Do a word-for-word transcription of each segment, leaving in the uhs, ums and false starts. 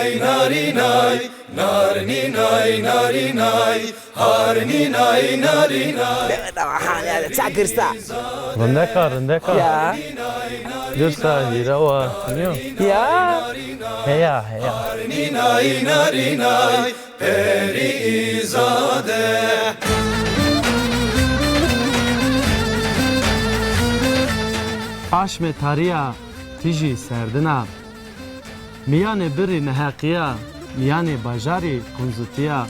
Narinay, narninay, narinay, harninay, narinay. Dewe dewe, ha, yani, ça girsa. Rindek a, rindek a. Ya. Girsa, hîre wa, nîyo? Ya. Heya, heya. Narinay, narinay, perîzade. Aşmê tarîya, tijî serdin a. Mîyanê birrî neheqîya, mîyanê bajarî qunzutîya.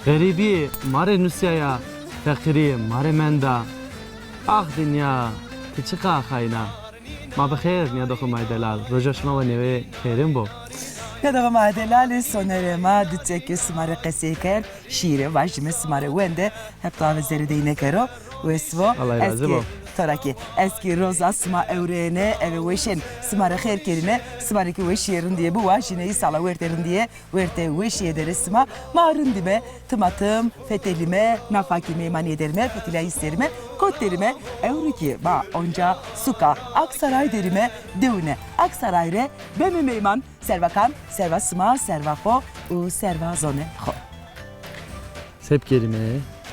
Xerîbîyê ma rê nusîyaya, feqîrîyê ma rê menda. Ax dinya, ti çiqa xayîn a. Ma bi xêr, nîyadoxê ma yê delal. Roja şima wa nêwê xêrên bo. Nîyadoxê ma yê delal, sonerê ma di çekê sima rê qesey kerd, şîîrê vajîme, sima rê wende, hep to ave zerê dey nêkero. Wes vo. Allah razî bo. Ez kî, to ra kî, ez kî roza sima ewrêne, eve weşên sima rê xêr kerîne, sima rê kî weşîye rindîye biwajîne, îsala wertê rindîye, wertê weşîye der ê sima. Ma rindîme, timatim fetelîme, nafa kî meymanîye derîme, fetelîya îsterîme, kot derîme, ewro kî ma onca suka Aksaray derîme, dewine Aksaray rê beme meyman, serva kam, serva sima, serva xo û serva zonê xo. Se bikerîme?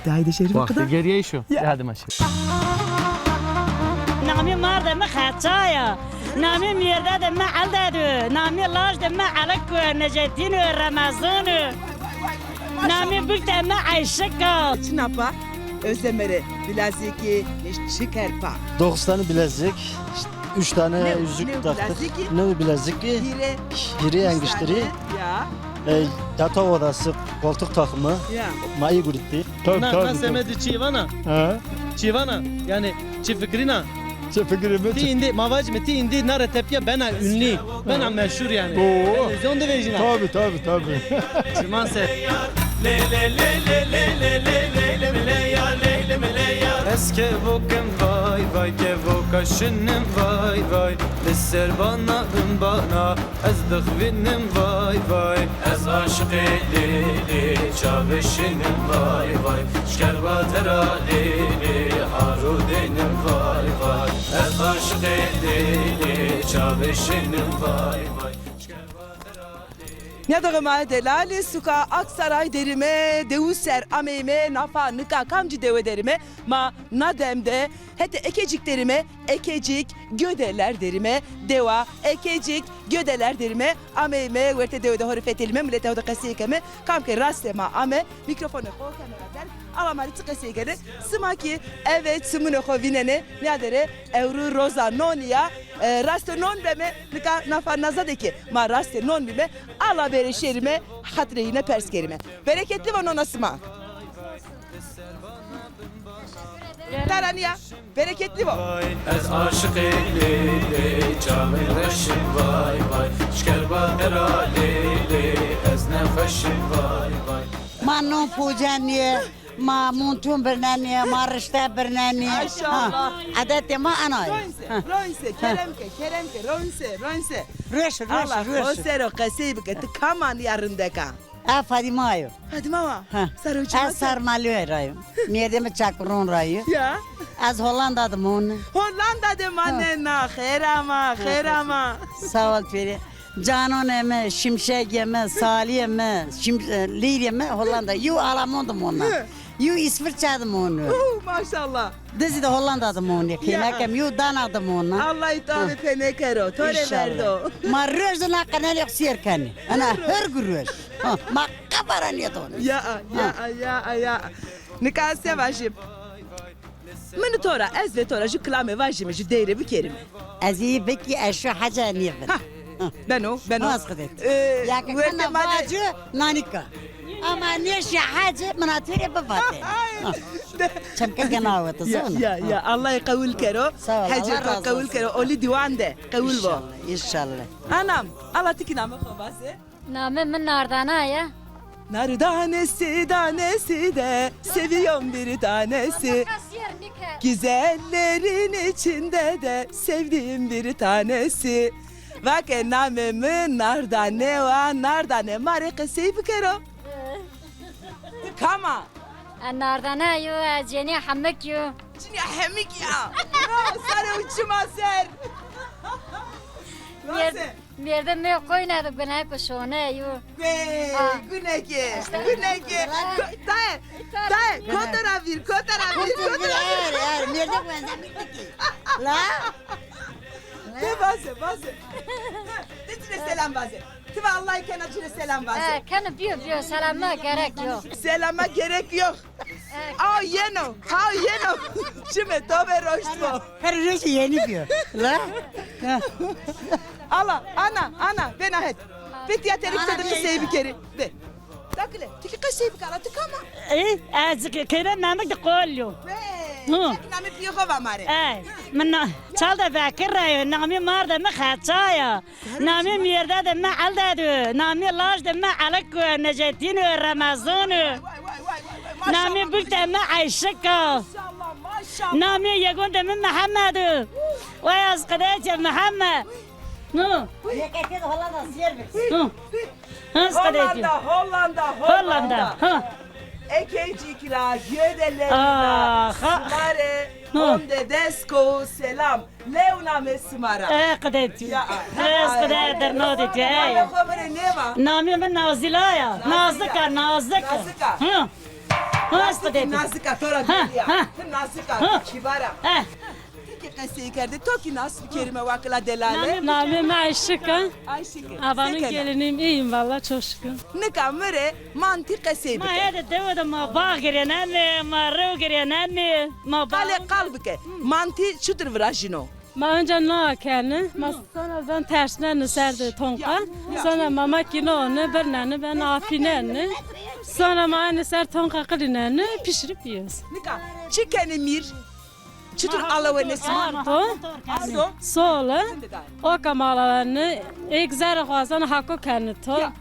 De haydi şerîf. Wextê gerîyayîş o. Ya. De hadi ma şerîf. Namê mardê mi Xeça ya. Namê mêrdedê mi Elded o. Namê lajdê mi Elik o, Necetîn o, Remezan o. Namê bikte mi Eyşik a. Çi napa? Özdemir, bilezîkî, çi kerpa? Dokuz tane bilezik, üç tane yüzük taktık. Ne bilezîkî? Ne bilezîkî? Hîrê. Hîrê engiştirî. Ya. E, yatak odası, koltuk takımı. Ya. Ma î guritî. Tabii, na, tabii, na semedî çî vana? Ha? Çî vana? Yani çi fikrîna? Çi fikrî mi? Ti îndî, ma vacîme ti îndî na re tepîya bena ünlü, bena meşhur yani. Oo. Televîzyon de vejîna. Tabii, tabii, tabii. Çiman ser. Ez kevokim vay vay, kevoka şinim vay vay. Li ser bana, bin bana, ez dixwînim vay vay. Ez aşiqê lê lê çavê şinim vay vay. Şkerba tera lê lê haro dênim vay vay. Ez aşiqê lê lê çavê şinim vay vay. Nîyadoxê ma yê delalî, suka Aksaray derîme, dewu ser ameyme, nafa nika kamcî dewe derîme, ma na dem de hetê Ekecik derîme, Ekecik, Gödeler derîme, dewa Ekecik, Gödeler derîme, ameyme, wertê dewe de ho rê fetelîme, miletê ho de qesey keme, kam ke rastê ma ame, mîkrofonê xo keme ra derg, ala ma rê çi qesey kenê, sima kî eve çimunê xo vînenê, nîyade rê ewro roza nonî ya, e, rastê non beme, nika nafa naza de kî ma rastê non bîme, ala bêrê şêrîme, xatirê yîne pers kerîme. Bereketli vo nona sima. Taranîya, bereketli vo. Ez aşiqê lê lê, çavê reşim vay vay. Şkerba tera lê lê, ez nexweşim vay vay. Ma non pocenî. Ma montun birnenî, ma rişte birnenî. Maşallah. Ha, edetê ma ena yo. Ronse, ha, ronse, ha, kerem ke, kerem ke, ronse, ronse. Rueş, rueş, Allah, rueş. O sero qesey bike, ti kam a nîya rindeka? Ez Fadîma yo. Fadîma wa? Ha. Saro çima ser? Ez Sarmalîye ra yo. Mêrdê mi Çakron ra yo. Ya. Ez Hollanda de mon. Hollanda de manena, xêr ama, xêr ama. Sağ ol pêrî. Canonê mi, şimşegê mi, salîyê mi, şim-, e, lîrê mi Hollanda. Yew alamon de mona. Hı. Yew Îsviçre de mona. Hu, maşallah. Di zî de Hollanda de mona. Ya. Qîmekem yew dana de mona. Allah îtame pê nêkero. To rê verdo. Ma roj de na qenelê xo sêr kenê. Ena her gu roj. Ha, ma qebara nêdonê. Ya, ya, ya, ya. Nika ez se vajîm? Min to ra, ez ve to ra ju kilamê vajîme, ju deyre bikerîme. Ez î bikî eşo hece nêvin. Ha, beno, beno. Hoz xidet. E, ya ke wertê kena ma de vaci nanika. Ama nêşî hece, mina to rê bivatê. Çemke kena wete, zona. Ya, ya, Allah qewul kero. Sağ ol, hecê to qewul kero. Olî dîwan de, qewul vo. İnşallah, inşallah. Anam, ala ti kî namê xo vaze. Namê mi Nardana ya. Nar tanesi tanesi de seviyorum bir tanesi. Güzellerin içinde de sevdiğim bir tanesi. Vake namê mi Nardane wa, Nardane ma rê qesey bikero. Ti kam a? Ez Nardane yo, ez cenîya Hemik yo. Cenîya Hemik ya. Bro, sare û çima ser. Rase. Mêrdê mi qoyne de guney ku şone yo. Wey, guneke, guneke. Ko-, taye, taye, kota ra vîr, kota ra vîr, kota ra vîr. Er, er, mêrdê wenze mêrdekî. La? De vaze, vaze. De ci rê selam vaze. Ti va Allahî kena ci rê selam vaze. E, kena biyo, biyo, selama gerek yok. Selama gerek yok. Aw yeno, aw yeno. Çime to ve roşt bo. Her roşi yeni diyor. La? Ala, ana, ana, bena het. Betiya terik te de qisey bikerî. Be. Dakile, ti ki qisey bikara, ti kama? E, ez kere namik de qol yo. Be, çek namik biyo xo va mare. E, min na-, çal de vekir rayo, namî mar de mi xeça ya. Namê mêrde de mi Elde do, namê laj de mi Elik o, Necetîn o, Remezan o. Namê bulk de mi Eyşik a. Namê yegon de mi Mihemed o. Vay az qidetê Mihemed. No. Yekete de Hollanda siyer bir. No. Hollanda, Hollanda, Hollanda. Ha. Ekeycik ra, gödelerî ra, sima rê, honde desko selam. Lew namê sima ra. E qidetî. Ya, e, ez qide der no de ti, e. Namê xo mi rê nêva. Namê mi Nazîla ya. Nazîla. Nazik a, nazik. Nazik a. Hı. Hı, ez qidetî. Nazik a, to ra bêrî ya. Ti nazik a, ti kîbar a. E. Ti ki qesey kerdê, to ki nas bikerîme wakila delale. Namê mi Ayşik a. Ayşik. Avanın geliniyim, iyiyim valla, çok şükür. Nika mi rê mantî qesey bike. Ma hede dewe de ma bağ girênenê, ma rew girênenê, ma bağ. Qalê qal bike. Mantî çutir virajîno? Ma önce na kenî, ma sonra ben tersnenî ser de tonka. Sonra mama kînonî, birnenî, ben apînenî. Sonra ma aynı ser tonka qilînenî, pişirip yiyoruz. Nika çi kenî mîr? Çitur alawenê sima? Ardo. Ardo. Sole. Oka ma alawenî. Êk zerre xo azan hako kenî to. Ya.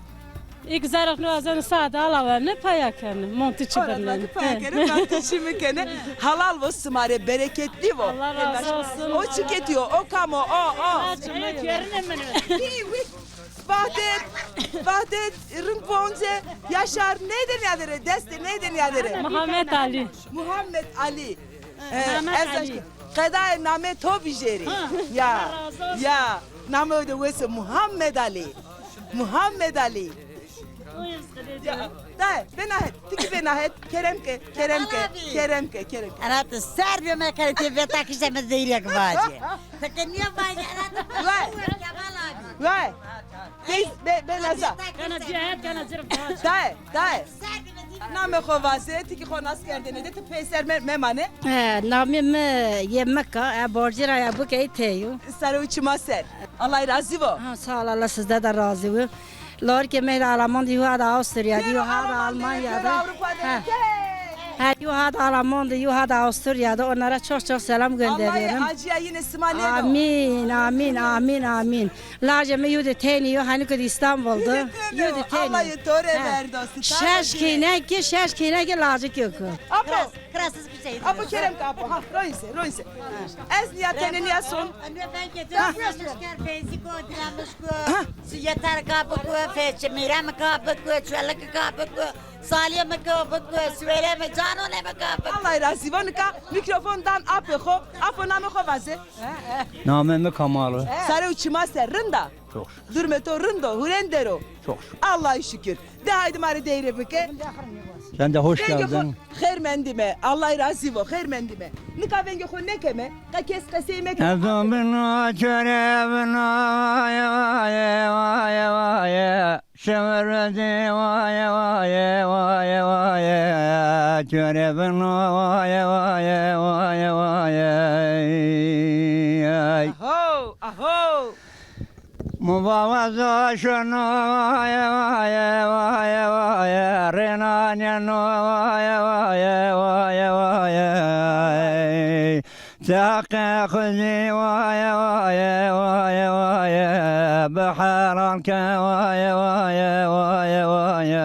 Êk zerre xo azan sade alawenî, paya kenî. Monti çi birnenî. Paya kenî, monti çi mi kenî. Halal vo sima rê, bereketli vo. Allah razı olsun. O çiketî yo, o kam o, o, o. Vahdet, Vahdet, Rinkvonce, Yaşar, neyde nîyadere, destê neyde nîyadere? Muhammed Ali. Muhammed Ali. E, Mehmet ez Ali. Qedayê namê to bijêrî. Ha, ya, Allah razı olsun. Ya, namê de wese Muhammed Ali. Muhammed Ali. Ya, dayê, bena het, ti kî bena het, kerem ke, kerem ke, kerem ke, kerem ke. Ana ti ser biyo me kere ti veta kişte mi zeyre ki vaje. Ti ke niye vaje, ana ti. Vay. Kemal abi. Vay. Be, be, bena za. Kana cihet, kana cirf. Dayê, dayê. Namê xo vaze, ti kî xo nas kerdêne de, ti peyser me, memanê. E, namê mi Yemek a, e, borcî ra ya bike tey yo. Sare û çima ser. Allah razî vo. Ha, sağ ol, Allah sizde de razı vo. Larikê mi de Alman de, yuha da Avusturya de, yuha da Almanya de. Ha. Ha, yuha da Alman de, yuha da Avusturya de. Onlara çok çok selam gönderiyorum. Allah acîya yine sima nêdo. Amin, amin, amin, amin. Lajê mi yo de tenî yo, hanî ki de Îstanbul de. Yo de tenî. Allah to rê verdo. Şeş kênekî, şeş kênekî lajik yo ki. Apo. Krasız bir şey. Apo kerem ke apo. Ha, royse, royse. Ez nîya tenê nîya son. Feyziko, Diramişko. Yeter kapiko, Feçimîre mi kapiko, Çelik kapiko, Salîye mi kapiko, Süveyre mi, Canone mi kapiko. Allah razî vo, nika mîkrofon dan apê xo. Apo namê xo vaze. Namê mi Kamal o. Sare û çima ser, rind a? Çok şükür. Durmê to rind o, hurêndero? Çok şükür. Allahî şukir. De haydi ma rê deyre bike. Sen de hoş geldin. Xêr mendîme. Allahî razî vo. Xêr mendîme. Nika vengê xo nêkeme. Qa kes qesey meke. Ezo bino çore bino, vaye vaye vaye vaye. Şever vedi vaye vaye vaye vaye. Çore bino vaye vaye vaye vaye. Aho, aho. Mubawaza şunu vaye vaye vaye vaye. Rêna nêno vaye vaye vaye vaye. Teqe xuzî vaye vaye vaye vaye. Bi helal ke vaye vaye vaye vaye.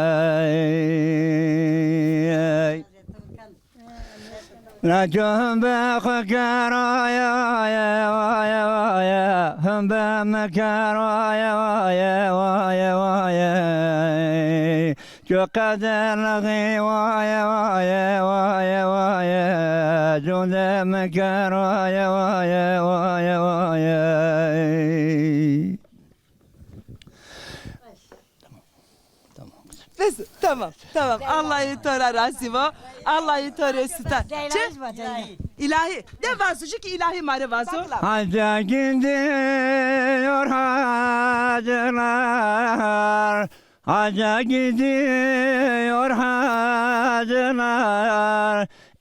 La ço himbe xo ker vaye vaye vaye vaye, himbe mi ker vaye vaye vaye vaye. Ço qeder lixî vaye vaye vaye vaye, cûde mi ker vaye vaye vaye vaye. Tamam, tamam. Allahî to ra razî bo. Allahî to rê sita. Çi? İlahi. De vazo, jü ki ilahi ma rê vazo. Hacca gidiyor hacılar, hacca gidiyor hacılar,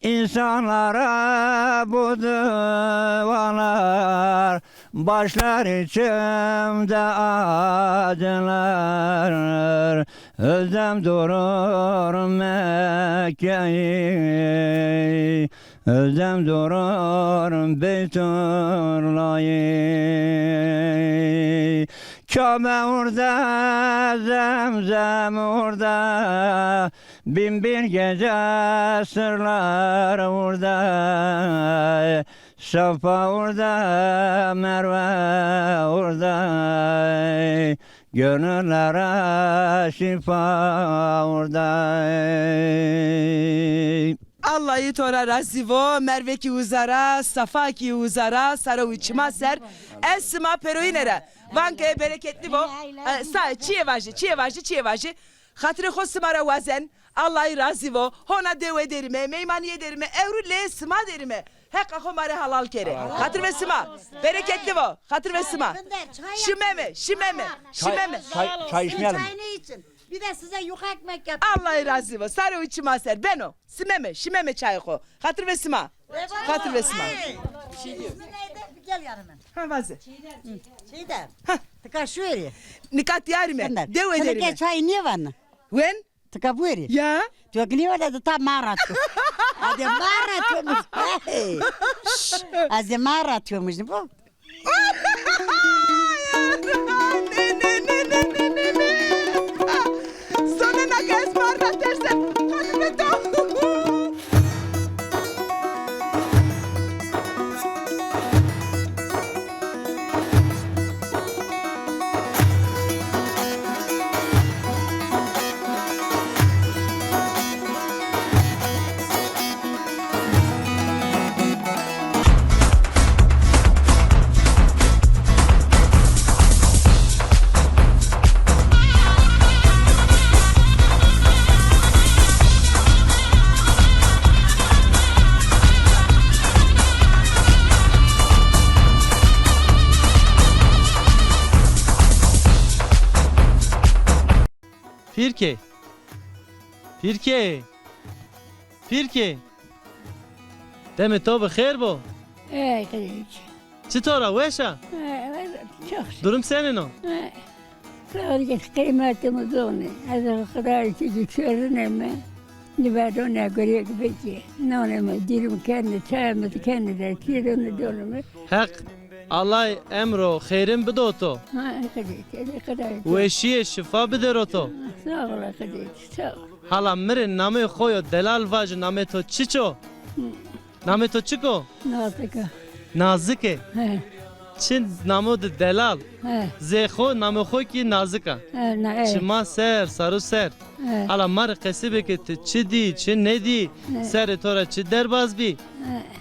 insanlara bu dualar, başlar içimde acılar. Özlem durur Mekke'yi, özlem durur Beytullah'ı. Kabe orada, Zemzem orada, bin bir gece sırlar orada. Safa orada, Merve orada, gönüllere şifa orada. Allahî to ra razî bo, Merve kî uza ra, Safa kî uza ra, sare û çima ser. Ez sima pêroyîne ra van ke bereketli bo. E, sa, çîyê vajî, çîyê vajî, çîyê vajî. Xatirê xo sima ra wazen. Allahî razî bo. Hona dewe derîme, meymanîye derîme, ewro lê sima derîme. Heqa xo ma rê helal kerê. Xatir ve sima. Bereketli bo. Xatir ve sima. Şimeme, şimeme, şimeme. Çay, çay içmeyelim. Çayını için. Bir de size yufka ekmek yap. Allahî razî bo. Sare û çima ser. Beno. Simeme, şimeme çayê xo. Xatir ve sima. Xatir ve sima. İsmi neydi? Bir gel yanıma. Ha, vaze. Çiğdem. Ha. Tika şuerî. Nika tiyarîme. Dewe derîme. Çay niye var? Wen? Tika buerî. Ya. Çok niye var da ta mara tu. Hadi mara tu. Hadi mara tu bu. Ne, ne, ne. Sonê na ke ez mar ra tersen. Qanûne to. Pîrkê. Pîrkê. Pîrkê. Demê to bi xêr bo. Ey, qirêj. Çitor a, weş a? Ey, çok. Durum senên o? Ey. Sadece kıymetimi zone. Ez Xidayê çi çerine mi. Nibedone gurek biki. None mi, dîrim kendi, çayımı kendi de, çîrimi donimi. Heq Allay emro xeyrin bido to. Ha, qedê, qedê, qedê. Weşîye şifa bidero to. Sağ ol, qedê, sağ ol. Hala mi rê namê xo yo delal vajî, namê to çiç o? Hı. Namê to çik o? Nazika. Nazike. He. Çi namo de delal. He. Zê xo, namê xo kî Nazik a. He, na, he. Çima ser, saru ser. He. Hala ma rê qesî bike, ti çi dî, çi nedî, he, serê to ra çi derbaz bî. He.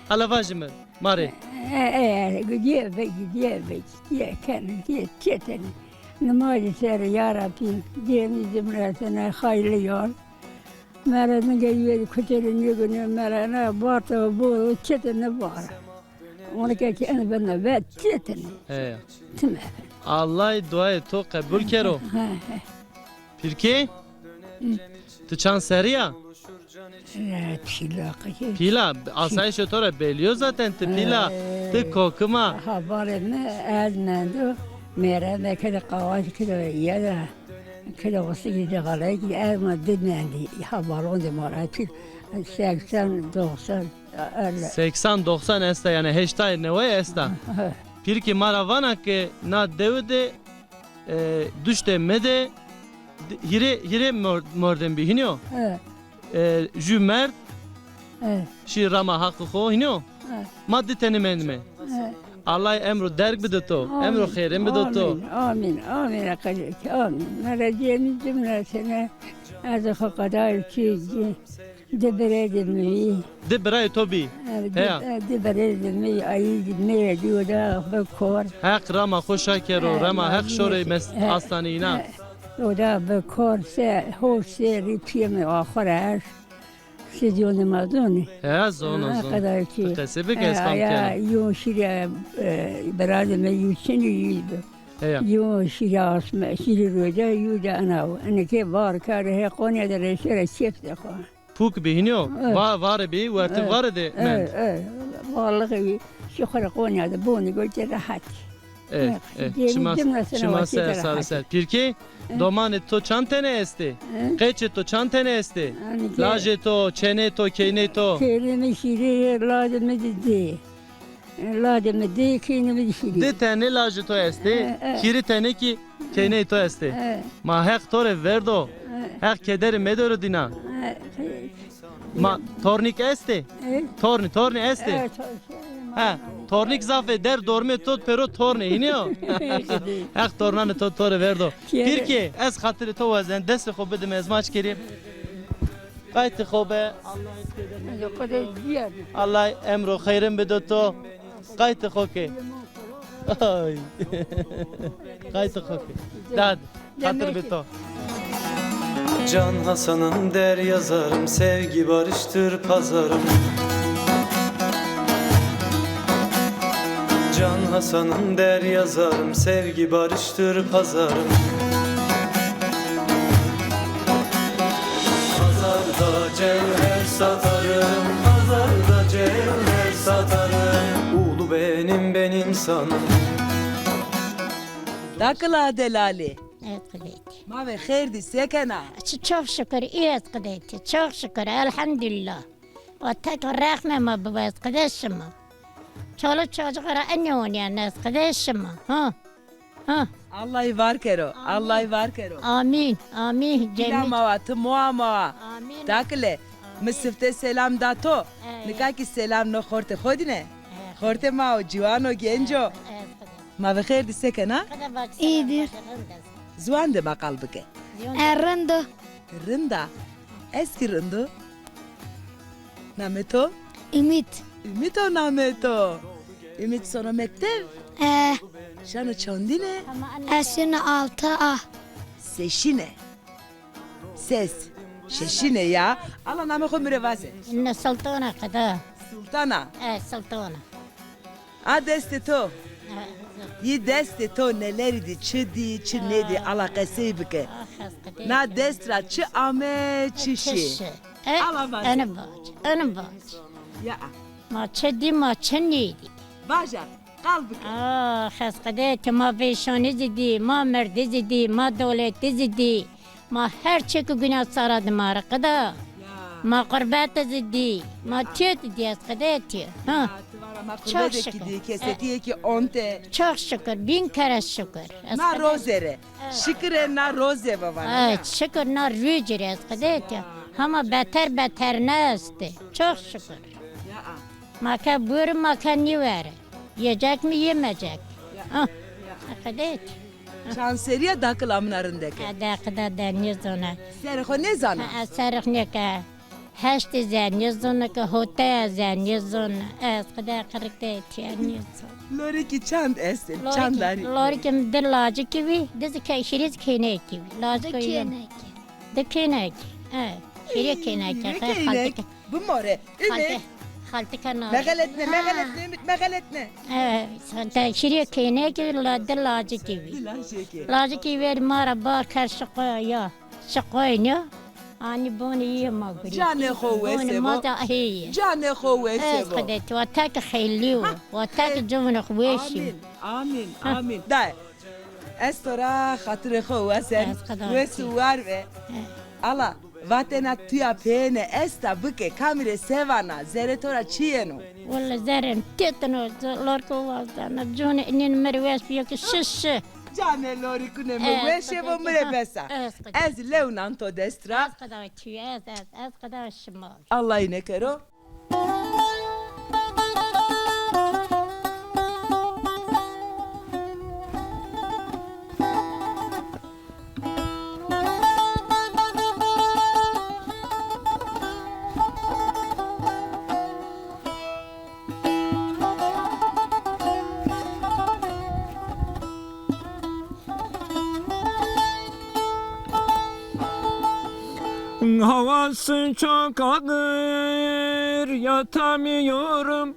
Hala vajî mi. Ma rê. E, e, gidiye be, gidiye be, gidiye, kene, gidiye, çetene. Nimajî ser, ya Rabbî, cêmî cimretene, hayırlı yol. Mera ninge yê kuçerê nêgune, mera ne, bata, boro, çetene bara. Onu ke ki en bende ve çetene. He. Time. Allay duayê to qebul kero. He, he. Pîrkê? Hı. Ti çand serrî ya? E, pîla, qekê. Pîla, asayîşê to ra belî yo zaten, ti pîla, e, ti kokim a. Habarê mi ez mendo, mêre me kede qawaj kede yeda, kede osikî de xalay ki ez ma di mendî, habaron de ma ra pîl, seksen, doksan, öyle. Seksen doksan esta, yanî heştay neway esta. Hı. Pîrkê ma ra vana ke na dewe de e, duştê mi de di-, hîrê, hîrê mor-, mordem bî, hînî yo? He. E, jü merd, he, şî rama haqî xo, hînî yo? He. Ma di tenî mendîme. He. Allay emro derg bide to, emro xêrên bide to. Amîn, amîn, amîn, amîn, amîn. Mera cêmî cimretene, ez xo qedayê çî, çî. Di birayê de mi bî. Di birayê to bî? E, di, heya, e, di birayê de mi bî, ayî mi yê dî oda bi kor. Heq rama xo şa kero, e, rama Heq şorê mes-, he, astanî înan. He. Oda bi kor se, hor se, rî piyê mi axur er. Stüdyonê ma zonê. He, zono, ha, zono. Qeda ki. Qesê bike, ez fam kena. Ya, yo şîrê, e, biradê mi yo çinî yo bi. He ya. Yo şîrê asme, şîrê roca, yo de anaw. Eneke var kar he Konya de reşe re kêf de xo. Puk bi hînî yo? E. Va-, vare bi, wertê vare de mend. E, e. Vallahi şu xo ra Konya de boni gote rahat. E, e, çima, çima ser, sare ser. Pîrkê, domanê to çand tene estê? Qeçê to çand tene estê? Lajê to, çenê to, keyney to? Keynê mi şîrê, lajê mi di dê. Lajê mi di, keynê mi di şîrê. Di tene lajê to estê, hîrê tene kî keyney to estê. Ma Heq to rê verdo. Heq kederê medero dîna. Ma tornîk estê? E? Tornî, tornî estê? E, tor-, he, tornîk zaf ê, der dormê to pêro tornê, hînî yo? Heq tornanê to to rê verdo. Pîrkê, ez xatirê to wazen, destê xo bidime, ez maç kerî. Qaytê xo be. Allah emro xeyrin bido to. Qaytê xo ke. Ay. Qaytê xo ke. Dad. Xatir bi to. Can Hasan'ım, der yazarım, sevgi barıştır pazarım. Can Hasan'ım, der yazarım, sevgi barıştır pazarım. Pazarda cevher satarım, pazarda cevher satarım. Ulu benim, ben insanım. Dakila delalî. Ez qidêtî. Ma ve xêr dî, se kena? Çi, çok şükür, î ez qidêtî. Çok şükür, elhamdülillah. O tek rehmê ma bibo, ez qidê şima. Çoluk çocuğu ra enî onîyen, ez qidê şima. Ha. Ha. Allahî var kero. Amin. Allahî var kero. Amin. Amin. Kîla ma wa, ti moa ma wa. Amin. Dakile. Amin. Mi sifte selam da to. Nika kî selam no xortê xo dîne. Xortê ma o, ciwan o, genc o. Ma ve xêr dî, se kena? İyidir. Ziwan de ma qal bike. E, rind o. Rind a. Ez kî rind o. Namê to? Ümit. Ümit o namê to. Ümit, sono mektev? E. Şano çondine? Ez şino altı A. Seşine. Ses. Şeşine ya. Ala namê xo mi rê vaze. Ne Sultana qeda. Sultana. E, Sultana. A destê to. E, yi destê to nelerî dî, çi dî, çi nêdî, ala qesey bike. Na dest ra çi ame, çi şî. Ala vaze. Ene vac, ene vac. Ya. Ma çi dî, ma çi nêdî. Vaja. Qal bike. Ax, ez qedetî, ma vêşanî zî dî, ma merdî zî dî, ma dewletî zî dî. Ma her çi ki guna sara di ma ra qeda. Ya. Ma qurbete zî dî, ma tîyo di dî, ez qedetî. Ha. Ya, ti vara ma qurbete ki dî, kesetîye ki onte. Çok şükür, bin kere şükür. Na roze re. Şikir e na roze vavana. Evet, şikir na rûcî rê ez qedetî. Hama beter beter nestê. Çok şükür. Ya. Ma ke buri, ma ke nîweri. Yiyecek mi, yemeyecek? Ya. Ah, ya. Qedetî. Çand serî ya dakila min a rindeke? E, dakila de nêzona. Serê xo nêzana? E, serê xo nêke. Heştê ze nêzona ke, hotaya ze nêzona. Ez qede qirike tîya nêzona. Lorikî çand estê, çand arî? Lorikî mi di lacikî vî, di zî ke-, hîrê zî kênekî vî. Lacik o yeno. Di kênekî. Di kênekî. E, hîrê kênekî. Hîrê kênek. Bimore. Ümit. Xaltike na. Mexeletne, mexeletne, Ümit, mexeletne. E, de hîrê kênekî la-, di lacikî vî. Di lacikî. Lacikî ver ma ra bar kerd şiqo ya. Şiqoyne. Anî bonê yê ma gurî. Canê xo wese bo. Canê xo wese bo. Ez qedetî, wa tek xeylî wo. Wa tek ciwunê xo weşî. Amin, amin, amin. Dayê, ez to ra xatirê xo wazen. Wes û war ve. Ala, vatena tuya peyêne esta bike, kamî rê se vana, zerê to ra çi yeno? Wele zerê mi têtino, lorko wazdana, cûnê inîn mi rê weş bîyo ki şi şi. Canê lorikûnê mi, weşê bo mi rê bes a. Ez lew nan to dest ra. Ez qeda tîyo, ez, ez, ez qeda şima. Allahî nêkero. Havası çok ağır, yatamıyorum.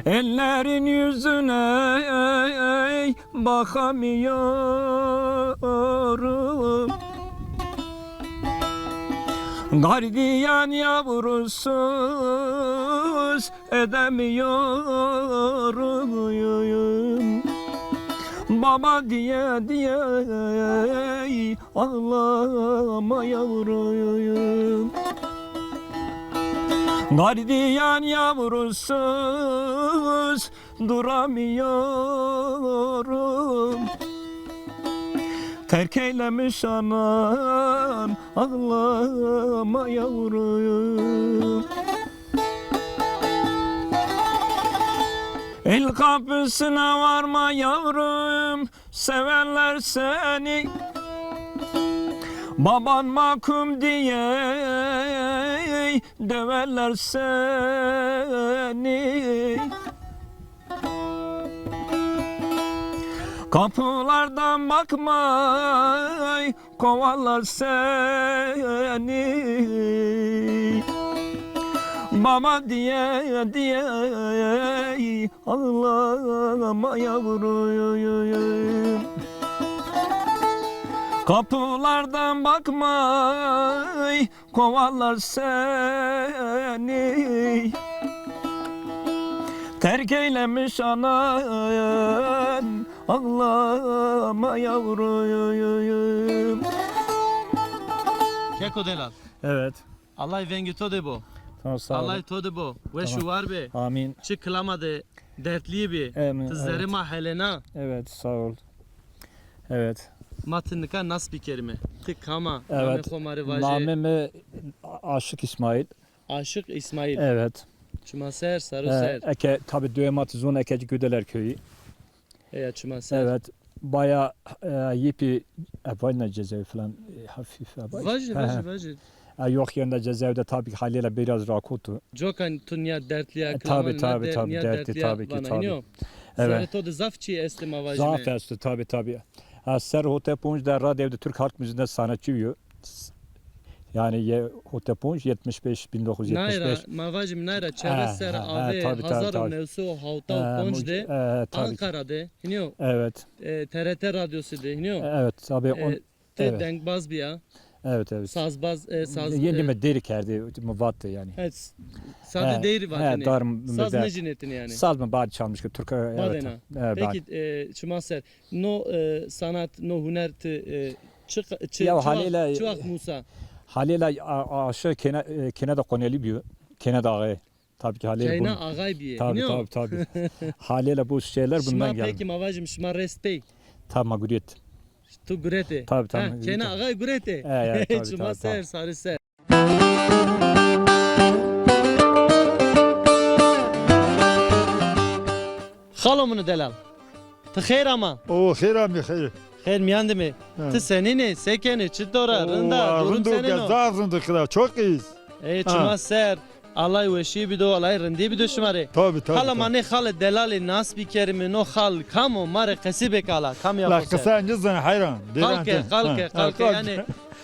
Ellerin yüzüne bakamıyorum. Gardiyan yavrusuz edemiyorum. Baba diye diye ağlama yavrum. Gardiyan yavrusuz duramıyorum. Terk eylemiş anan, ağlama yavrum. El kapısına varma yavrum, severler seni. Baban mahkum diye döverler seni. Kapılardan bakmay kovarlar seni. Baba diye diye ağlama yavrum. Kapılardan bakmay kovarlar seni. Terk eylemiş anan, ağlama yavrum. Keko delal. Evet. Allay vengê to de bo. Tamam, sağ ol. Allay to de bo. Weş û war be. Amin. Çi kilama de dertlî bî. Amin, evet. Ti zerê ma helena. Evet, sağ ol. Evet. Ma ti nika nas bikerîme. Ti kam a? Evet. Namê xo ma rê vaje. Namê mi Aşık İsmail. Aşık İsmail. Evet. Çima ser, saro ser. Eke, tabi dewê ma ti zon eke ci Gödeler köyü. Eya çima ser. Evet. Baya, e, yipî, e, vayna cezaevi falan, e, hafif, e, vay. Vajî, vajî, vajî. E, yok yerinde cezaevi de tabii ki haliyle biraz rakotu. Cokan tu niya dertliya, e, tabii, tabii, tabii, dertli, tabii ki, tabii ki. Evet. Serê to de zaf çî estê ma vajîme. Zaf esto, tabii, tabii. Ha, ser hote ponc de radyo evde Türk halk müziğinde sanatçı yo. Yani ye, hote ponc, yetmiş beş, bin dokuz yüz yetmiş beş. Nayra, ma vajîm nayra, çerre ser ave hezar û new sey û hewta û ponc de Ankara de, hiniyo? Evet. E, T R T radyosu de, hiniyo? Evet, tabii. E, ti dengbaz bîya. Evet, evet. Sazbaz, e, saz, yeni e, mi deri kerdi, mi vattı yani. Evet, sade deri vatini. Saz nêcinetini yani. Saz mı bad çalmış ki Türk, evet. Badena. Peki, e, çima ser. No, e, sanat, no huner ti, e, çi, çi, ya, çi haliyle, çi vaxt musa? Haliyle a-, aşık kene, e, kene de koneli bir, kene de ağay. Tabii ki haliyle. Keyna ağay bîye. Tabii, tabii, tabii. Haliyle bu şeyler bundan geldi. Şima peki ma vajim şima rest pey. Tabii ma guret. Tu gurete. Tabii, tabii. Ha, keyna ağay gurete. E, ya, tabii, tabii. Şima ser, sarı ser. Xalo mino delal. Ti xêr ama? O, xêr amî, xêr. Xêr mîyan de mi? Ti senîn ê, se kenê, çi to ra, rind a, durum senîn o? Zaf rind o xira, çok iyiyiz. Ey, çima ser. Allay weşî bido, Allay rindî bido şima rê. Tabii, tabii. Hala ma nê xalê delalî nas bikerîme, no xal kam o, ma rê qesî bike hala, kam ya xo ser. La qisa nizin heyran. Qal ke, qal ke, qal ke, yanî.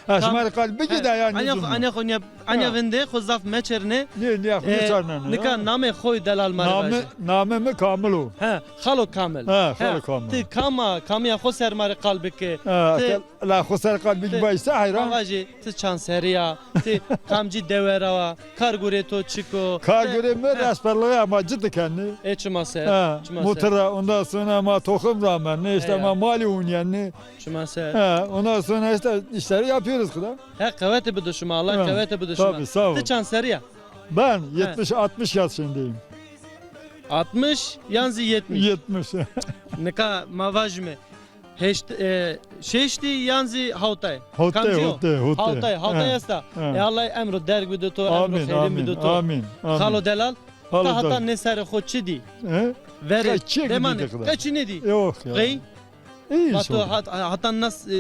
Ha, şima rê qal bigî de yanî. Anya xo, anya xo niya, anya vinde xo zaf meçerine. Niye, niye, xo niye çarnane? Nika namê xo delal ma rê vajî. Namê mi Kamil o. He, xalo Kamil. He, xalo Kamil. Ti kam a, kamîya xo ser ma rê qal bike. He, la xo ser qal bigî vajî se heyran. Ma vajî, ti çand serrî ya, ti kamcî dewe ra wa, kar gurê to çik o? Kar gurê mi resperliği ama cid kenî. E, çima ser, çima ser. Motor ra, ondan sonra ma toxum ra menî, işte ma malî unyenî. Çima ser. He, ondan sonra işte işleri yapıyoruz kıda. He, qewete bido şima, Allah qewete bido şima. Tabii, sağ ol. Ti çand serrî ya? Ben yetmiş, altmış yaşındayım. Altmış yan zî yetmiş? Yetmiş. Nika ma vajîme. Heşt, e, şeştî yan zî hawtay? Hawtay, hawtay, hawtay. Hawtay, hawtay esta. E, Allah emro derg bido to, emro xeyrîn bido to. Amîn, amîn. Xalo delal, ti hata nê serê xo çi dî? He? Verê, demanê, qeçî nêdî? Yok ya. Qey? Vato hat-, hata nas, e,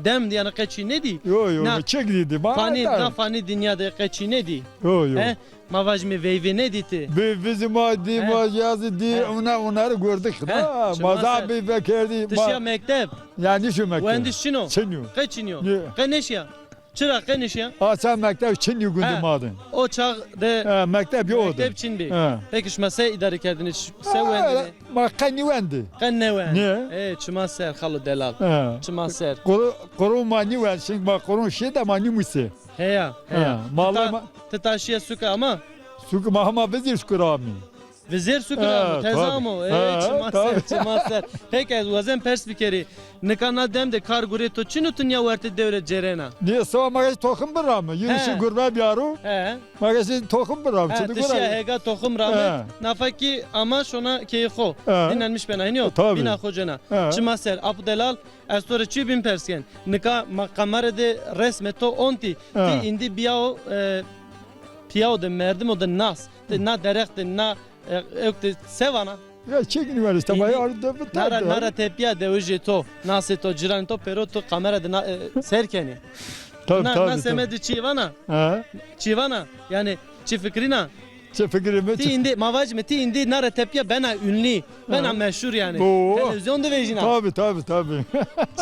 dem de yanî qeçî nêdî? Yo, yo, çek dî. Fanî, na fanî dinya de qeçî nêdî? Yo, yo. He? Ma vajîme veyve nêdî ti? Veyve zî ma dî, ma yazî dî, ona, onları gördük da. Ma zaf veyve kerdî. Ti şiya mekteb? Ya nêşiyo mekteb. Wendiş çin o? Çin yo. Qe çin yo? Qe nêşiya? Çira qe nişiya? A, ça mekteb çin bî gundê ma de. O çax de. He, mekteb yo de. Mekteb çin bî. He. Peki şima se îdare kerdinî? Ş-, se wendinî? Ma qe nîwendî. Qe nêwendî. Nê? Ê, çima ser xalo delal. He. Çima ser. Quru-, qurûn ma nîwend, şing ma qurûn şî de ma nîmusê. Heya, heya. He, ma ti ta-, ma ti ta şîye suke ama? Suke ma hema vizîr suke ra amî. Vizêr suke ra amo, teze amo. Ê, çima ser, çima ser. Peki ez wazen pers bikerî. Nika na dem de kar gurê to çin o, tu nîya wertê dew ra cêrena? Nê, sewa ma gez toxim birame. Yürüyüşü gurbe biyaro. He. Ma gez toxim birame. He, ti şiya hêga toxim rame. Nafa kî ama şona keyê xo. He. Dinlenmiş bena. Hînî yo? Tabii. Bîna xo cena. He. Çima ser. Apo delal, ez to rê çî bîn pers ken. Nika ma kamera de resmê to ontî. He. Ti îndî bîyawo, e, pîyawo de, merdimo de nas. Ti na derex de, na, e, ewk de se vana? Ya çek üniversite, ma arde bi. Nara, nara tepîya dewijê to, nasê to, ciranê to, pêro to kamera de na, e, ser kenî. Tabii, na, tabii, na semedî çî vana? Ha? Çî vana? Yanî çi fikrîna? Çi fikrîme? Ti îndî, ma vacime, ti îndî nara tepîya bena ünlü, bena meşhur yanî. Oo. Televîzyon de vejîna. Tabii, tabii, tabii.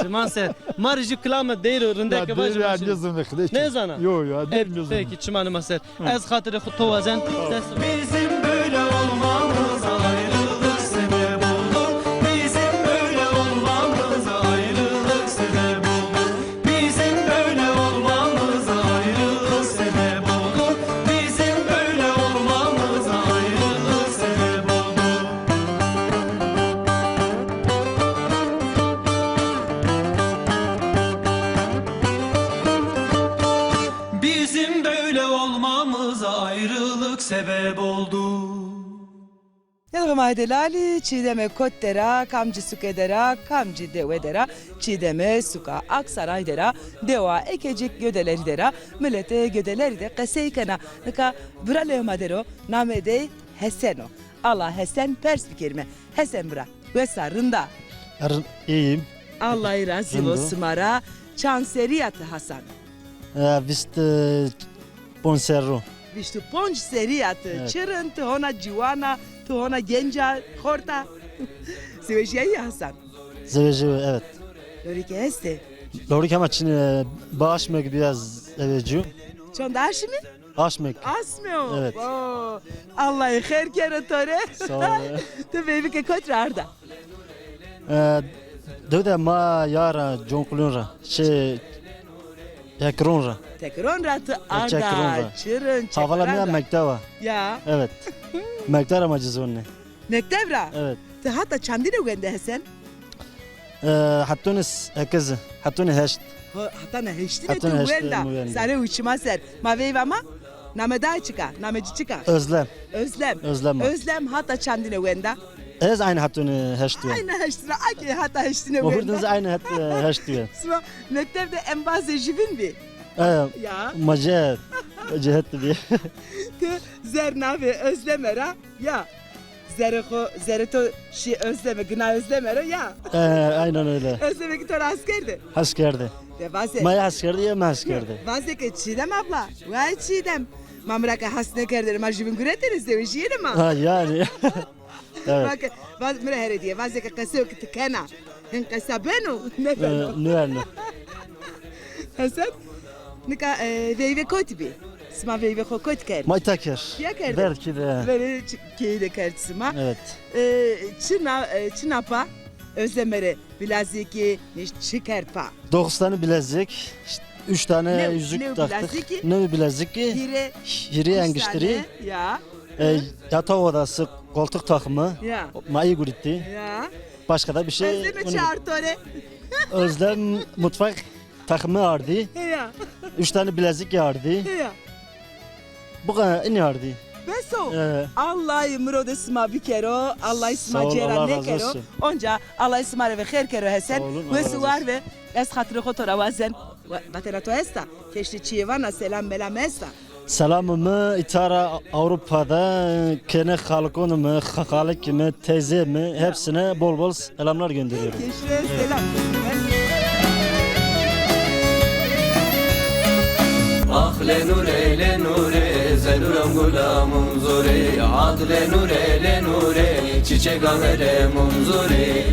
Çiman ser. Ma rê jû kilame deyro rindeke vajî. Nêzana? Yo, ya, deyr nêzana. Peki, çimanê ma ser. Ez xatirê xo to wazen. Dest. Bizim böyle olmamız ayrılık sebep oldu. Bizim böyle olmamız ayrılık sebep oldu. Bizim böyle olmamız ayrılık sebep oldu. Bizim böyle olmamız ayrılık sebep oldu. Bizim böyle olmamıza ayrılık sebep oldu. Yanî ma delalî, Çîdeme kot der a, kamcî suke der a, kamcî dewe der a, Çîdeme suka Aksaray der a, dewa Ekecik Gödeleri der a, miletê Gödeleri de qesey kena. Nika bira lewê ma der o, namê dey Hesen o. Ala Hesen pers bikerîme. Hesen bira, wes a, rind a? Rind, iyiyim. Allah razî bo sima ra. Çand serrî ya ti Hasan? E, vîst ponc serrî. Vîst û ponc serrî ya ti. Evet. Çi rind, ti hona ciwan a, ti hona genc a, xort a. Zewejîyayî Hasan? Zewejî, evet. Lorîke estê? Lorîke ama çin, e, bi aşmêk bîya zewejîyo. Çond aşmî? Aşmêk. Aşmê o? Evet. Oo. Allahî xêr kero to rê. Sağ ol. Ti veyvike kot ra arda? E, dew de ma ya ra, Conqulun ra. Şey, Tekiron ra. Tekiron ra ti arda. Tekiron ra. Çi rind, çi rind. Havala mi ya mekteba. Ya. Evet. Mekteba ra ma ci zonê. Mekteb ra? Evet. Ti hata çandine wende Hesen? E, hetonê s-, hekizi, hetonê heşt. Ha, hetana heştine tu wenda. Sare û çima ser. Ma veyva ma? Name da çik a? Name ci çik a? Özlem. Özlem. Özlem. Özlem hata çandine wenda? Ez aynî hetonê heşt wenda. Aynî heşt ra, a ke hata heştine wenda. Hurdin zî aynî het-, e, heşt wenda. Sima mekteb de embazê jübin bî. E, ya. Ma ci het, ma ci het bî. Tu zer navê Özleme ra, ya. Zerê xo, zerê to şî Özleme, gina Özleme ro ya. E, aynen öyle. Özleme kî to ra hes kerde? Hes kerde. De vaze. Ma ya hes kerde ya mi hes kerde. Vaze ke Çiğdem abla. Vay Çiğdem. Ma mi ra ke hes nêkerdêne, ma jübin guretêne, zewejîyêne ma. Ha, yanî. Evet. Bak, vaz-, mi ra here dîye. Vaze ke qeseyo ke ti kena. Hin qesa beno, nêbeno? E, nêbeno. Hesen, nika, e, veyve kotî bî? Sima veyve xo kotî kerd? Ma îta kerd. Pîya kerde? Ver kî de. Verê çi-, keyî de kerd sima. Evet. E, çi na-, e, çi na pa? Özleme rê bilezîkî, nîş çi kerd pa? Dokuz tane bilezik, işte üç tane yüzük taktık. New bilezîkî? New bilezîkî. Hîrê. Hîrê engiştirî. Üç tane, ya. E, yatak odası, koltuk takımı. Ya. Ma î gurîtî. Ya. Başka da bir şey. Özleme çi ard to rê? Özlem mutfak takımı ardî. Ya. Üç tane bilezik ardî. Ya. Bu kadar, înî ardî. Bes o. E. Allahî mirodê sima bikero, Allahî sima cêra nêkero. Sağ ol, Allah razı olsun. Onca Allahî sima rê ve xêr kero Hesen. Sağ olun, Allah razı olsun. Wes û war ve, ez xatirê xo to ra wazen. Wa-, vatena to esta? Keştê çîyê vana, selam melam esta? Selamımı îta ra Avrupa'da kene xalikonımı, xa-, xalikimi, teyzemi, hepsine bol bol selamlar gönderiyorum. Keşre selam. Aq le nûre, le nûre, ze nûram gulamum zûre. Aq le nûre, le nûre, çiçek averemum zûre.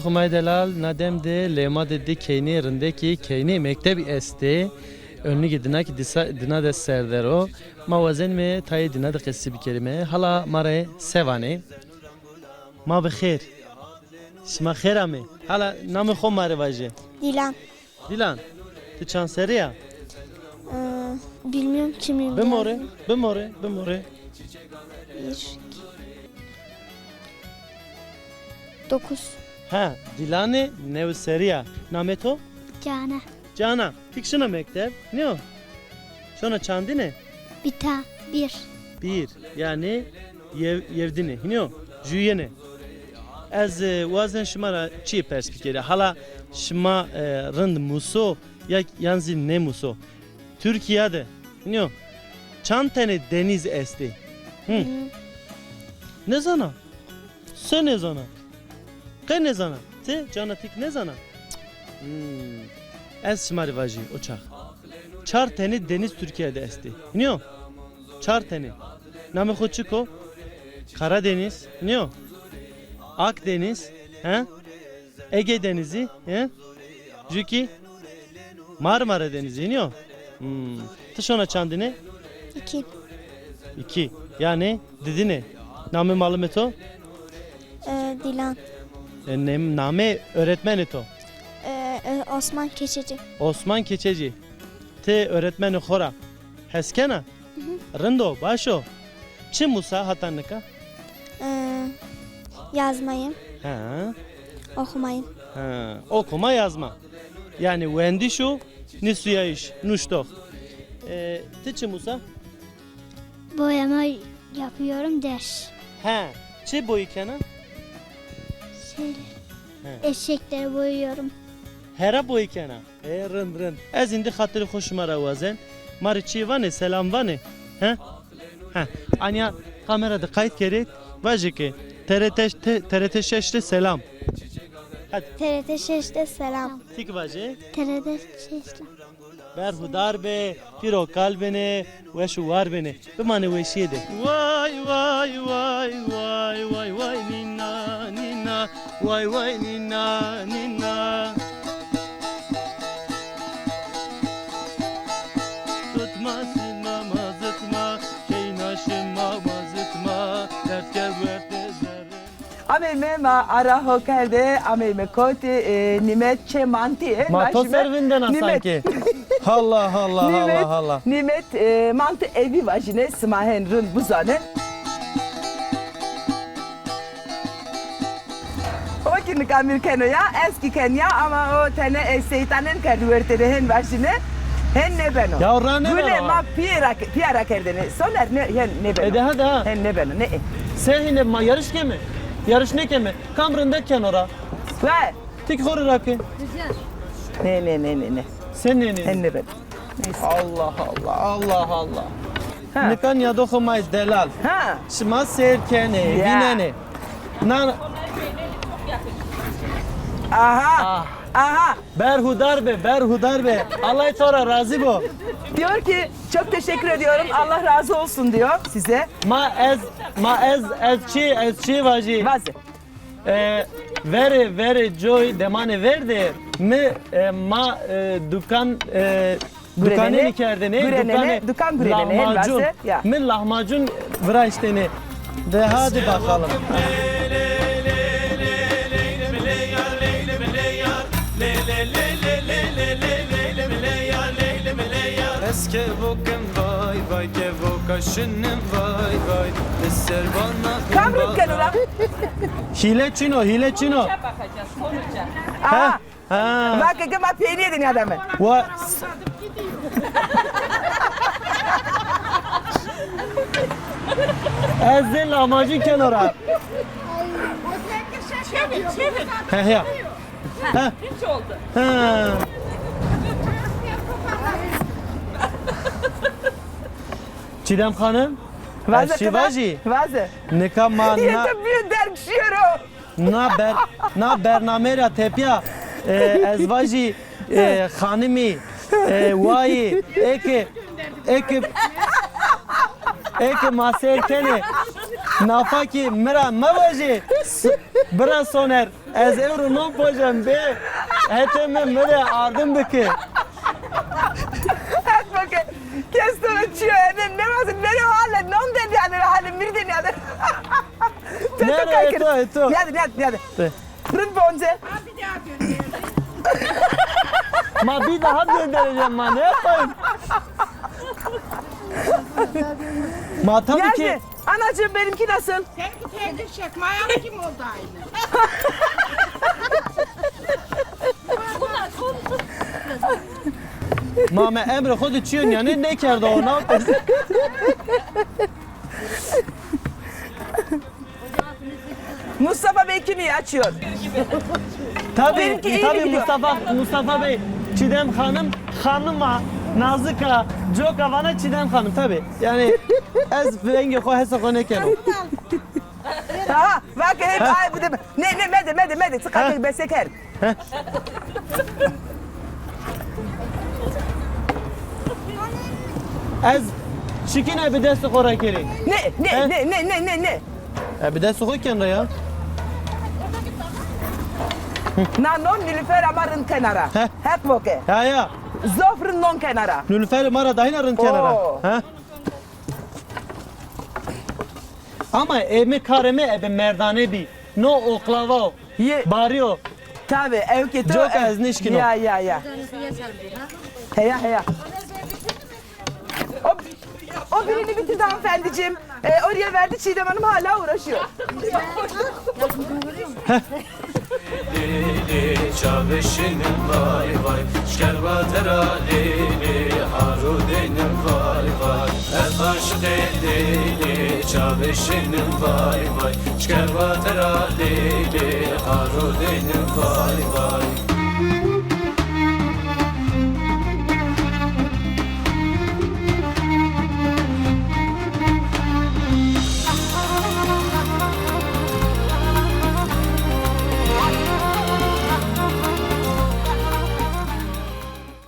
Xumay delal, na dem de lê ma de di keynê rindekî, keynê mektebî estê. Önlügî dina kî disa-, dina de ser der o. Ma wazenîme tayê dina de qesî bikerîme. Hala ma rê se vanê? Ma bi xêr. Şima xêr amê. Hala namê xo ma rê vaje. Dilan. Dilan, ti çand serrî ya? Ee, bilmiyorum, kimliğim Bimore, lazım. Bimore, bimore. Bir, iki, dokuz. Ha, Dilanê new serrî ya. Namê to? Cane. Cana, ti kî şina mekteb? Nîyo? Şona çandine? Bita, bir. Bir, yanî yew-, yewdine. Hînî yo? Juyêne. Ez, e, wazen şima ra çîyê pers bikerî. Hala şima, e, rind muso ya yan zî nêmuso? Tirkîya de, hînî yo, çand tenê denîz estê? Hı. Hı. Nêzana. Se nêzana? Qe nêzana? Ti, cana ti kî nêzana? Hmm. Ez şima rê vajî o çax. Çar tenê denîz Tirkîya de estê. Hînî yo? Çar tenê. Namê xo çik o? Karadeniz, hînî yo? Akdeniz, he? Ege Denizi, he? Ju kî Marmara Denizi, hînî yo? Hmm. Ti şona çandine? İki. İki. Yanî didine. Namê malimê to? Ee, Dilan. E, nem-, namê öğretmenê to? Ee, e, Osman Keçeci. Osman Keçeci. Ti öğretmenê xo ra hes kena? Hı hı. Rind o, baş o. Çi musa hata nika? Ee, yazmayım. Ha. Okumayım. Ha. Okuma yazma. Yanî wendiş û nusuyayîş, nuştox. Ee, ti çi musa? Boyama yapıyorum, ders. Ha. Çi boyî kena? Şeyler. Ha. Eşekleri boyuyorum. Hera boyî kena. E, rind, rind. Ez îndî xatirê xo şima ra wazen. Ma rê çîyê vanê, selam vanê. He? He. Anya kamera de qayt kerê. Vajê ke T R T, T R T şeş de selam. Hadi. T R T şeş de selam. Ti kî vajê. T R T şeş de. Berhudar be, pîro kal benê, weş û war benê. Bimanê weşîye de. Way, way, way, way, way, way, nîna, nîna, way, way, nîna, nîna. Tutma, silma, mazitma, şeyna, şima, mazitma, dert gel, werte, zerre. Ameyme ma ara ho kerde, ameyme kotî, e, nîmet çê mantî, e, ma to ser vindena sankî. Allah, Allah, Allah, Allah. Nîmet, e, mantî evî vajîne, sima hen rind bizane. O kî nika mîr keno ya, ez kî ken ya, ama o tene, e, seytanen kerd wertê de, hen vajîne, hen nêbeno. Ya ra nêbeno. Gule ma pîya ra, pîya ra kerdêne. Soner ne, hen nêbeno. E, daha, daha. Hen nêbeno, ne, e. Se hîne ma yarış keme? Yarış nêkeme. Kam rindek keno ra? Ve. Ti kî xo rê rake. Ne, ne, ne, ne, ne. Sen ne, ne, ne? Hen nêbeno. Neyse. Allah Allah, Allah Allah. Ha. Nika nîyadoxê ma yê delal. Ha. Şima seyr kenê, ya, vînenê. Nan. Aha. Ah. Aha. Berhudar be, berhudar be. Allah to ra razî bo. Diyor ki, çok teşekkür ediyorum, Allah razı olsun diyor size. Ma ez, ma ez, ez çi, ez çi vajî? Vaze. E, verê, verê coy demanê ver de mi, e, ma, e, dukan, e, dukanê nîkerdêne, dukanê, dukan gurenêne, lahmacun. Mi lahmacun viraştêne. De hadi bakalım. Ez kevokim vay vay, kevoka şinim vay vay. Li ser vana. Kam rind keno ra? Hîle çin o, hîle çin o. Sonuca bakacağız, sonuca. Aha. Ha. Vake ke ma peynîye de nîadame. Wa. Ez zê lahmacun keno ra. Çevir, çevir. He, ya. Ha. Hiç oldu. Ha. Çiğdem Hanım, vaze, ez çi vajî? Vaze. Nika ma na, bir derg şiiro. Na ber-, na bername ra tepya, e, ez vajî, e, xanimî, e, wayî, eke, eke, eke ma seyr kenê. Nafa ki mi ra mevajê. Bira Soner, ez ewro non pojem bê. Hetê mi mi rê ardim biki. Hak bakın. Kes sana çiyo, ene ne lazım, ne hale, non dedi yani, hale mir dedi yani. Nêro, heto, heto. Niyade, niyade, niyade. Rind bonce. Ma bir daha göndereceğim, ma ne yapayım? Ma tabii ki. Anacığım, benimki nasıl? Seninki teyze çekmaya kim oldu aynı? Ma mi emrê xo de çiyo nîyanê nêkerdo, o naw. Mustafa Bey kimi açıyor? Tabii, tabii Mustafa, Mustafa Bey, Çiğdem Hanım, hanıma, nazika, coka vana Çiğdem Hanım, tabii. Yani ez vengê xo hesa xo nêkeno. Ha, bak hep ay bu da. Ne, ne, mede, mede, mede, çıkar, bese ker. Ez şikîne bi destê xo ra kerî. Ne, ne, ne, ne, ne, ne, ne. E, bi destê xo ken ra ya. Na non Nilüfer ama rind kenara. Heh. Hek voke. Ya, ya. Zof rind non kenara. Nilüfer ma ra dahîna rind kenara. Oo. He? Ama eme karê mi ebe merdane bî. No oklava o. Ye. Barî o. Tabi, ew ke to. Coka ez nişkino. Ya, ya, ya. Heya, heya. O, o birini bitirdi hanımefendiciğim. E, oraya verdi, Çiğdem Hanım hala uğraşıyor. Lîlî çavê şînim vay vay, şker vatera lîlî, haro deynim vay vay. Ez aşiqê lîlî çavê şînim vay vay, şker vatera lîlî, haro deynim vay vay.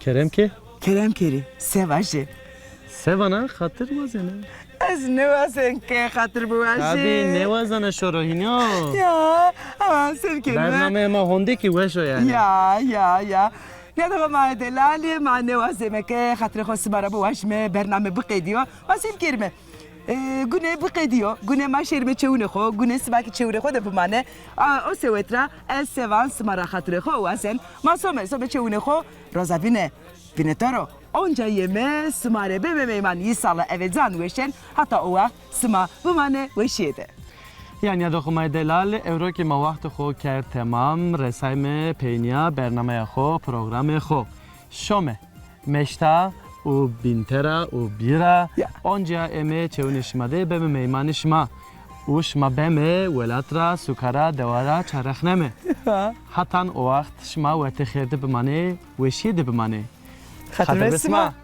Kerem ke? Kerem kerî, se vajî. Se vana, xatir wazena. Ez nêwazen ke xatir biwajî. Tabî, nêwazena şoro hîno. Ya, ama se bikerîme. Bernameyê ma hondê kî weş o yanî. Ya, ya, ya. Nîyade xo ma delalî, ma nêwazeme ke xatirê xo sima ra biwajîme, bername biqedîyo. Ma se bikerîme? E, gune biqedîyo, gune ma şêrîme çewunê xo, gune sima kî çewunê xo de bimane. A, o sewet ra ez se van sima ra xatirê xo wazen. Ma some, some çewunê xo, roza vîne, vîne to ro. Onca yeme sima rê beme meyman, yî sala eve can weşen, hata o waxt sima bimane weşîye de. Ya nîyado xo ma delal, ewro kî ma waxtê xo kerd temam, resayme peynîya bernameya xo, programê xo. Şome, meşta û bînte ra û bî ra, ya, oncia eme çewunê şima de beme meymanê şima. Û şima beme welat ra, suka ra, dewa ra, ça rexneme. Ha. Hatan o waxt şima werte xêr de bimane, weşîye de bimane. Xatir be sima.